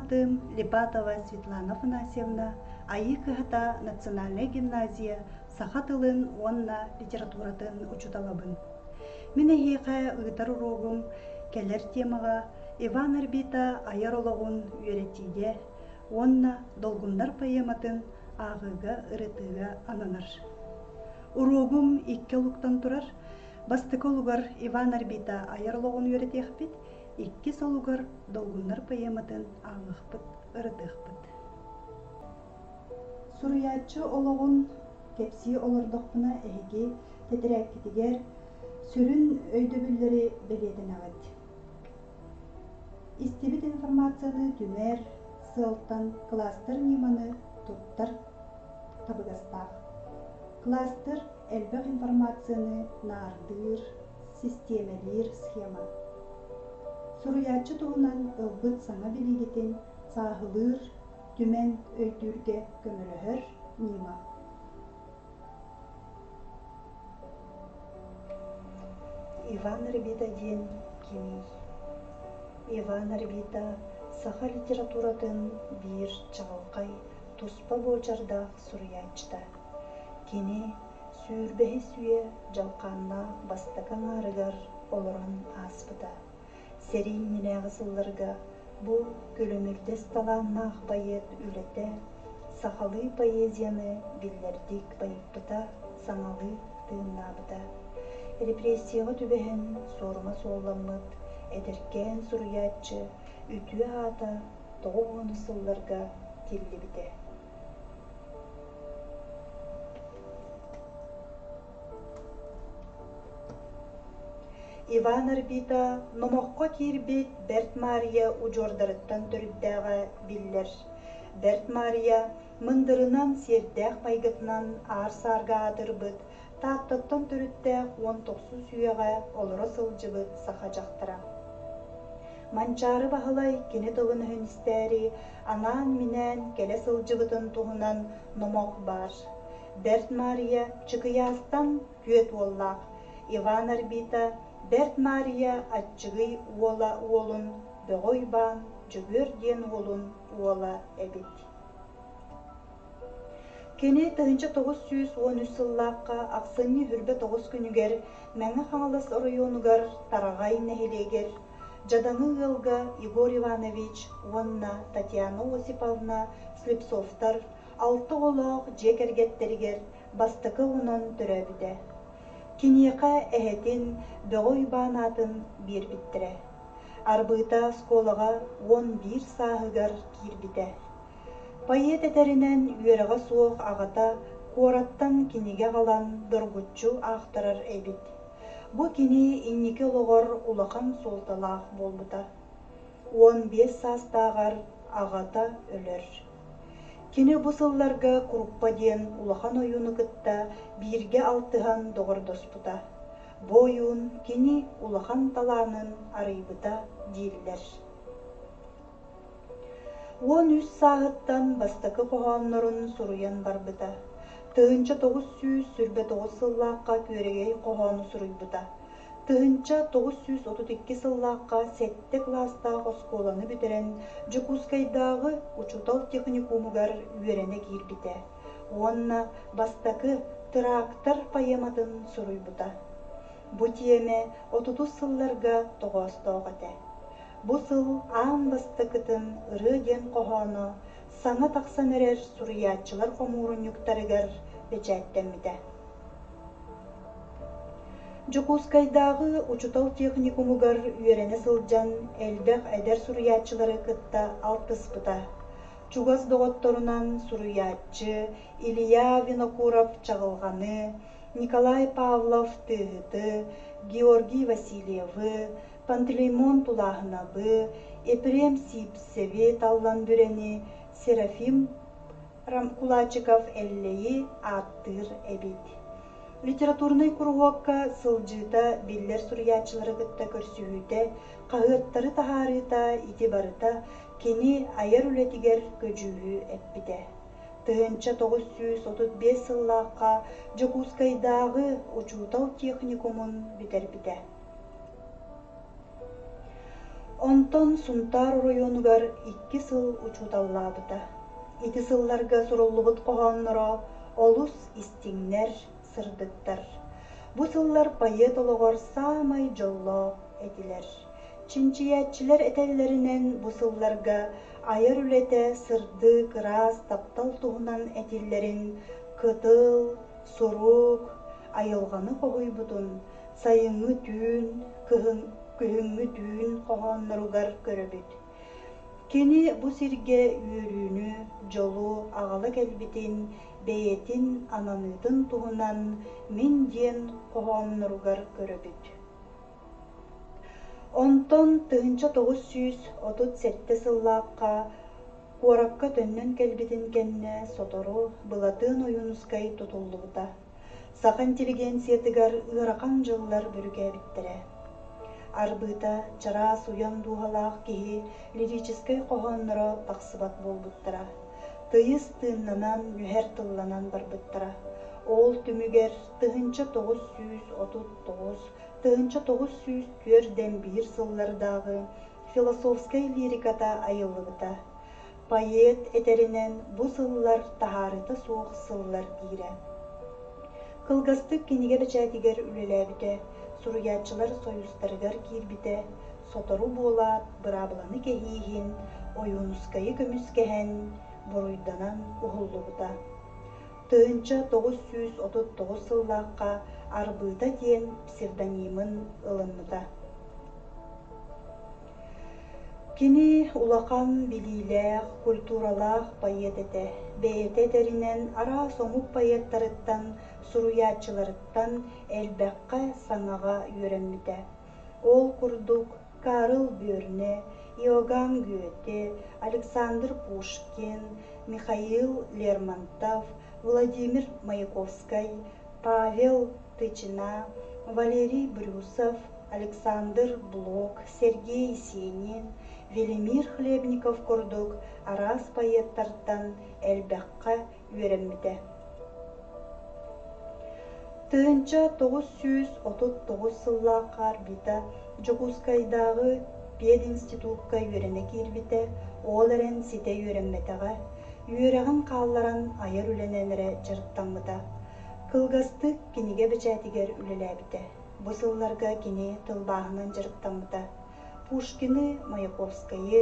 аатым Липатова Светлана Афанасьевна, Айыы кыһата национальнай гимназия саха тылын уонна литературатын учууталабын. Мин эһиэхэ ыытар уруогум кэлэр темаҕа Иван Арбита айар олоҕун үөрэтиигэ уонна Долгуннар поэматын ааҕыыга, ырытыыга ананар. Уруогум икки олуктан турар. Бастакы олугар Иван Арбита айар олоҕун үөрэтиэхпит, иккис олугар Долгуннар поэматын ааҕыахпыт, ырытыахпыт. Суруйааччы олоҕун кэпсии олордохпуна эһиги тэтэрээккитигэр сүрүн өйдөбүллэри бэлиэтэнэҕит. Истибит информацияны түмэр сыалтан кластер ньыманы туттар табыгастаах. Кластер элбэх информацияны наардыыр, систиэмэлиир схема. Суруйааччы туһунан ылбыт саҥа билиигитин сааһылыыр, түмэн өйдүүргэ көмөлөһөр ньыма. Иван Арбита диэн кимий? Иван Арбита саха литературатын биир чаҕылхай, туспа буочардаах суруйааччыта. Кини сүүрбэһис үйэ дьалхааннаах бастакы аҥаарыгар олорон ааспыта. Сэрии иннинээҕи сылларга бу күлүмүрдэс талааннаах поэт үлэтэ сахалыы поэзияны биллэрдик байыппыта, саҥалыы тыыннаабыта. Репрессияҕа түбэһэн суорума суолламмыт эдэркээн суруйааччы үтүө аата 90 сылларга тиллибитэ. Иван Арбита номоххо киирбит Бэрт Маарыйа удьуордарыттан төрүттээҕэ биллэр. Бэрт Маарыйа мындырынан, сиэрдээх майгытынан аар-саарга аатырбыт, Тааттаттан төрүттээх 19 үйэҕэ олоро сылдьыбыт саха дьахтара. Манчаары Баһылай кини тылын-өһүн истээри анаан-минээн кэлэ сылдьыбытын туһунан номох баар. Бэрт Маарыйа Чыкыйаастан түөрт уоллаах, Иван Арбита Бэрт Маарыйа аччыгый уола уолун Бөҕө Уйбаан Дьөгүөр диэн уолун уола эбит. Кини 1913 сыллаахха ахсынньы 29 күнүгэр Мэҥэ Хаҥалас оройуонугар Тараҕай нэһилиэгэр дьадаҥы ыалга Егор Иванович уонна Татьяна Осиповна Слепцовтар алта оҕолоох дьиэ кэргэттэригэр бастакы оҕонон төрөөбүтэ. Киниэхэ эһэтин Бөҕө Уйбаан аатын биэрбиттэрэ. Арбыыта оскуолаҕа 11 сааһыгар киирбитэ. Поэт этэринэн, үөрэҕэ суох аҕата куораттан кинигэ аҕалан доргуччу аахтарар эбит. Бу кини инники олоҕор улахан суолталаах буолбута. 15 саастааҕар аҕата өлөр. Кини бу сылларга Куруппа диэн улахан ойууну кытта бииргэ алтыһан доҕордоспута. Бу ойуун кини улахан талаанын арыйбыта дииллэр. 13 сааһыттан бастакы хоһооннорун суруйан барбыта. 1929 сыллаахха Күөрэгэй хоһоону суруйбута. 1932 сыллаахха сэттэ кылаастаах оскуоланы бүтэрэн Дьокуускайдааҕы учуутал техникумугар үөрэнэ киирбитэ уонна бастакы «Трактор» поэматын суруйбута. Бу тиэмэ отутус сылларга тоҕоостоох этэ. Бу сыл аан бастакытын «Ырыа» диэн хоһооно саҥа тахсан эрэр суруйааччылар хомуурунньуктарыгар бэчээттэммитэ. Дьокуускайдааҕы учуутал техникумугар үөрэнэ сылдьан элбэх эдэр суруйааччылары кытта алтыспыта. Чугас доҕотторунан суруйааччы Илья Винокуров-Чаҕылҕаны, Николай Павлов-Тыаһыты, Георгий Васильевы, Пантелеймон Тулааһынабы, Епрем Сиипсэви Таллан Бүрэни, Серафим Кулачиков Эллэйи ааттыыр эбит. Литературнай куруһуокка сылдьыыта биллэр суруйааччылары кытта көрсүһүүтэ, хаһыаттары таһаарыыта ити барыта кини айар үлэтигэр көдьүүһү эппитэ. 1935 сыллаахха Дьокуускайдааҕы учуутал техникумун бүтэрбитэ. Онтон Сунтаар оройуонугар 2 сыл учууталлаабыта. Ити сылларга суруллубут хоһоонноро олус истиҥнэр, сырдыктар. Бу сыллар поэт олоҕор саамай дьоллоох этилэр. Чинчийээччилэр этэллэринэн, бу сылларга айар үлэтэ сырдык, ыраас таптал туһунан этиллэрин кытыл, сурук, айылҕаны хоһуйбутун сайыҥҥы түүн, кыһын, күһүҥҥү түүн хоһоонноругар көрөбүт. Кини бу сиргэ үөрүүнү, дьолу аҕала кэлбитин, бэйэтин ананыытын туһунан «Мин» диэн хоһоонноругар көрөбүт. Онтон 1937 сыллаахха куоракка төннөн кэлбитин кэннэ сотору Былатыан Ойуунускай тутуллубута. Саха интеллигенциятыгар ыарахан дьыллар бүрүкээбиттэрэ. Арбыыта чараас уйан дууһалаах киһи лирическэй хоһоонноро тахсыбат буолбуттара. Тыйыс тыыннанан, нүһэр тылланан барбыттара. Ол түмүгэр 1939 1941 сыллардааҕы философскай лириката айыллыбыта. Поэт этэринэн, бу сыллар таһаарыыта суох сыллар диирэ. Кылгастык кинигэ бэчээтигэр үлэлээбитэ, суруйааччылар сойуустарыгар киирбитэ, сотору буолаат быраабыланы кэһииһин Ойуунускайы көмүскэһэн, буруйданан уһуллубута. 1939 сыллаахха Арбыыта диэн псевдонимын ылыммыта. Кини улахан билиилээх, культуралаах поэт этэ. Бэйэтэ этэринэн, араас омук поэттарыттан, суруйааччыларыттан элбэххэ саҥаҕа үөрэммитэ. Ол курдук, Карл Бюрне, Иоганн Гёте, Александр Пушкин, Михаил Лермонтов, Владимир Маяковскай, Павел Тычина, Валерий Брюсов, Александр Блок, Сергей Есенин, Велимир Хлебников курдук араас поэттартан элбэххэ үөрэммитэ. 1939 сыллаахха Арбита Дьокуускайдааҕы пединститукка үөрэнэ киирбитэ, ол эрэн ситэ үөрэммэтэҕэ, үөрэҕин хаалларан айар үлэнэн эрэ дьарыктаммыта. Кылгастык кинигэ бэчээтигэр үлэлээбитэ. Бу сылларга кини тылбааһынан дьарыктаммыта. Пушкины, Маяковскайы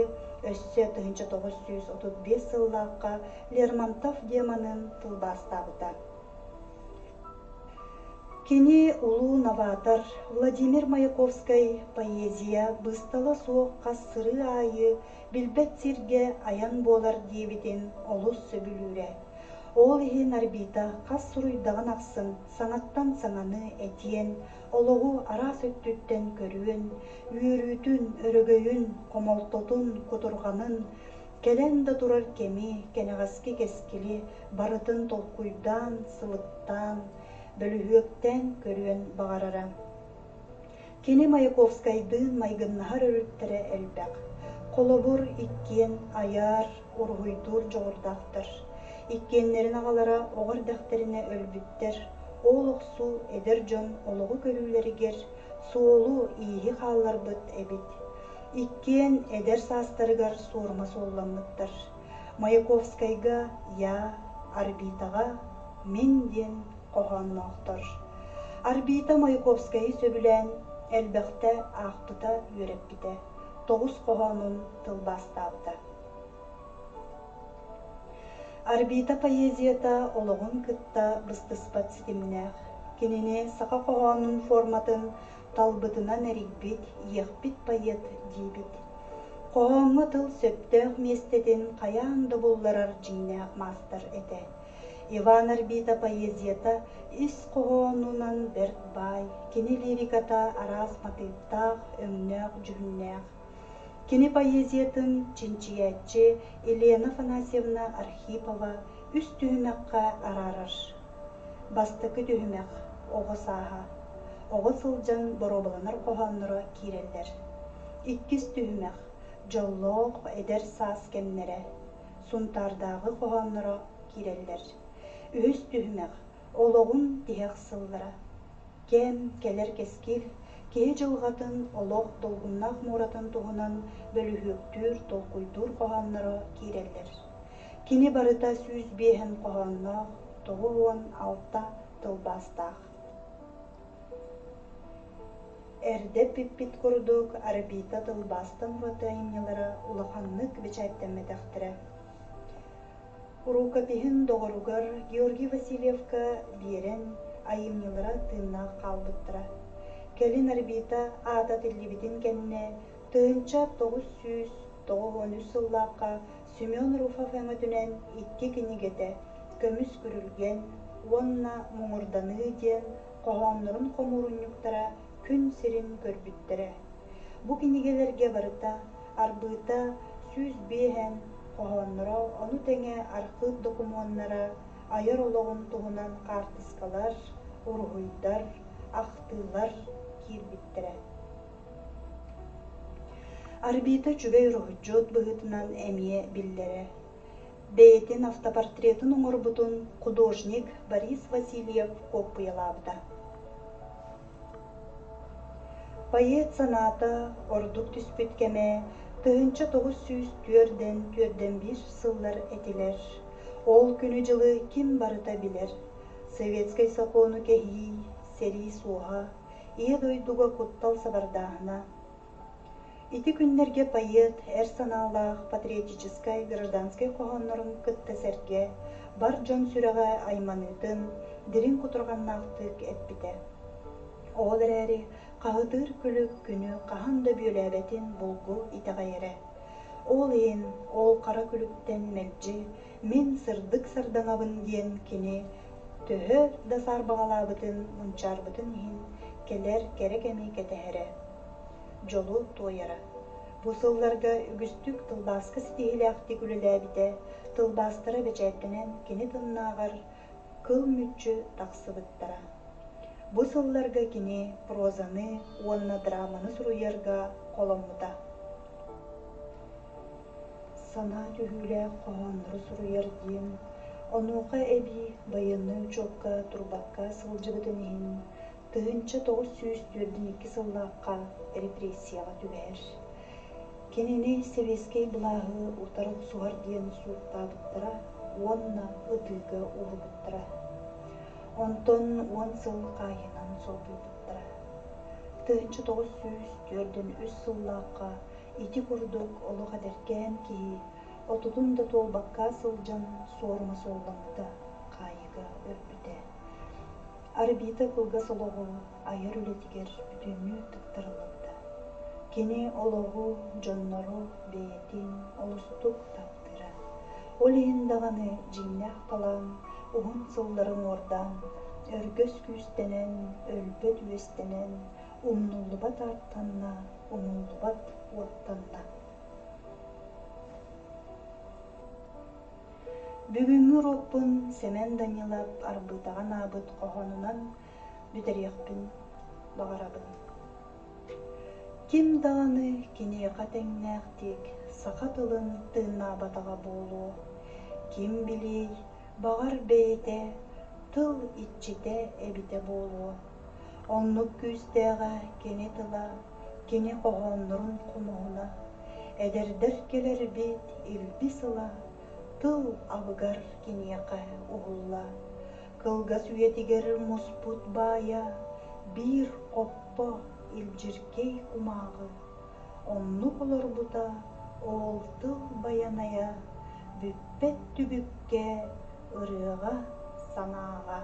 өссө 1935 сыллаахха Лермонтов демонын тылбаастаабыта. Кини улуу новатор Владимир Маяковскай поэзия быыстала суох хас сырыы аайы билбэт сиргэ айан буолар диэбитин олус сөбүлүүрэ. Ол иһин Арбита хас суруйдаҕын ахсын саҥаттан саҥаны этиэн, олоҕу араас өттүттэн көрүөн, үөрүүтүн, өрөгөйүн, хомолтотун, кутурҕанын, кэлэн да турар кэми, кэнэҕэски кэскили барытын толкуйдаан, сылыктаан, бөлүһүөктээн көрүөн баҕарара. Кини Маяковскайдыын майгыннаһар өрүттэрэ элбэх. Холобур, иккиэн айар, уруһуйдуур дьоҕурдаахтар. Иккиэннэрин аҕалара оҕо эрдэхтэринэ өлбүттэр. Ол охсуу эдэр дьон олоҕу көрүүлэригэр суолу-ииһи хаалларбыт эбит. Иккиэн эдэр саастарыгар суорума суолламмыттар. Маяковскайга «Я», Арбитаҕа «Мин» диэн хоһоонноохтор. Арбита Маяковскайы сөбүлээн элбэхтэ аахпыта, үөрэппитэ, тоҕус хоһоонун тылбаастаабыта. Арбита поэзията олоҕун кытта быстыспат ситимнээх. Кинини саха хоһоонун форматын талбытынан эрийбит, иэхпит поэт диибит. Хоһооҥҥо тыл сөптөөх миэстэтин хайаан да булларар дьиҥнээх маастар этэ. Иван Арбита поэзията ис хоһоонунан бэрт баай, кини лириката араас матыыптаах, өҥнөөх-дьүһүннээх. Кини поэзиятын чинчийээччи Елена Афанасьевна Архипова үс түһүмэххэ араарар. Бастакы түһүмэх оҕо сааһа. Оҕо сылдьан боруобаланар хоһоонноро киирэллэр. Иккис түһүмэх дьоллоох эдэр саас кэмнэрэ. Сунтаардааҕы хоһоонноро киирэллэр. Үһүс түһүмэх олоҕун тиһэх сыллара. Кэм, кэлэр кэскил, Киһи дьылҕатын, олох долгуннаах муоратын туһунан бөлүһүөктүүр, толкуйдуур хоһоонноро киирэллэр. Кини барыта 105 хоһоонноох, 96 тылбаастаах. Эрдэ эппиппит курдук, Арбита тылбаастан ураты айымньылара улаханнык бэчээттэммэтэхтэрэ. Рукопиһын доҕоругар Георгий Васильевка биэрэн, айымньылара тыыннаах хаалбыттара. Кэлин Арбита аата тиллибитин кэннэ 1993 сыллаахха Семен Руфов өҥөтүнэн икки кинигэтэ «Көмүс күрүлгэн» уонна «Муҥурданыы» диэн хоһооннорун хомуурунньуктара күн сирин көрбүттэрэ. Бу кинигэлэргэ барыта Арбыыта 105 хоһоонноро, ону тэҥэ архыып докумуоннара, айар олоҕун туһунан хаартыскалар, уруһуйдар, ахтыылар киирбиттэрэ. Арбита үчүгэй уруһуйдьут быһыытынан эмиэ биллэрэ. Бэйэтин автопортретын оҥорбутун художник Борис Васильев куоппуйалаабыта. Поэт санаата ордук түспүт кэмэ 1904-41 сыллар этилэр. Ол күнү-дьылы ким барыта билэр. Советскай сокуону кэһии, сэрии суоһа, Ийэ дойдуга куттал сабардааһына. Ити күннэргэ поэт эр санаалаах патриотическай гражданскай хоһооннорун кытта сэргэ бар дьон сүрэҕэ айманыытын дириҥ кутурҕаннаахтык эппитэ. Ол эрээри хаһытыыр күлүк күнү хаһан да бүөлээбэтин булгу итэҕэйэрэ. Ол иһин ол хара күлүктэн мэлдьи мин сырдык сардаҥабын диэн кини төһө да саарбаҕалаабытын, мунчаарбытын иһин кэлэр кэрэ кэми кэтэһэрэ, дьолу туойара. Бу сылларга үгүстүк тылбааска ситиһиилээхтик үлэлээбитэ, тылбаастара бэчээттэнэн кини тыннааҕар кыл мүччү тахсыбыттара. Бу сылларга кини прозаны уонна драманы суруйарга холоммута. Санаа түһүүлээх хоһооннору суруйар диэн, онуоха эбии байыаннай учуокка турбакка сылдьыбытын иһин 1942 сыллаахха репрессияҕа түбэһэр. Кинини сэбиэскэй былааһы утары охсуһар диэн сууттаабыттара уонна ытыыга уурбуттара. Онтон 10 сыл хаайыынан солбуйбуттара. 1943 сыллаахха ити курдук олох эдэркээн киһи отутун да туолбакка сылдьан суорума суолламмыта, хаайыыга өлбүтэ. Арбита кылгас олоҕу айар үлэтигэр бүтүннүү тыктарыллыбыта. Кини олоҕу, дьоннору, бэйэтин олустук таптыыра. Ол иһин даҕаны дьиҥнээх талаан уһун сыллары уҥуордаан, өргөс күүстэнэн, өлбөт үөстэнэн, умнуллубат ааттанна, умуллубат уоттанна. Бүгүҥҥү уруокпун Сэмэн Данилов Арбыытаҕа анаабыт хоһоонунан бүтэриэхпин баҕарабын. Ким даҕаны киниэхэ тэҥнээхтик саха тылын тыыннаабатаҕа буолуо, ким билиэй, баҕар бэйэтэ тыл иччитэ эбитэ буолуо. Оннук күүстээҕэ кини тыла, кини хоһооннорун хомуһуна, эдэрдэр кэлэрбит илбис ыла, тыл абыгар киниэхэ уһулла. Кылгас үйэтигэр муспут баайа биир хоппо илдьиркэй кумааҕы. Оннук олорбута ол тыл байанайа бүппэт түбүккэ, ырыаҕа, санааҕа.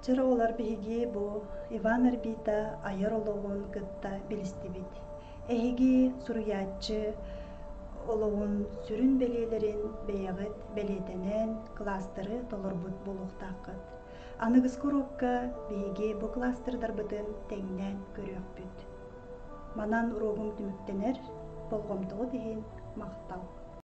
Чэр оҕолор биһиги бу Иван Арбита айар олоҕун кытта билистибит. Эһиги суруйааччы олоҕун сүрүн бэлиэлэрин бэйэҕит бэлиэтэнэн кластеры толорбут буолуохтааххыт. Аныгыскы уруокка биһиги бу кластердарбытын тэҥнээн көрүөхпүт. Манан уруогум түмүктэнэр, болҕомтоҕут иһин махтал.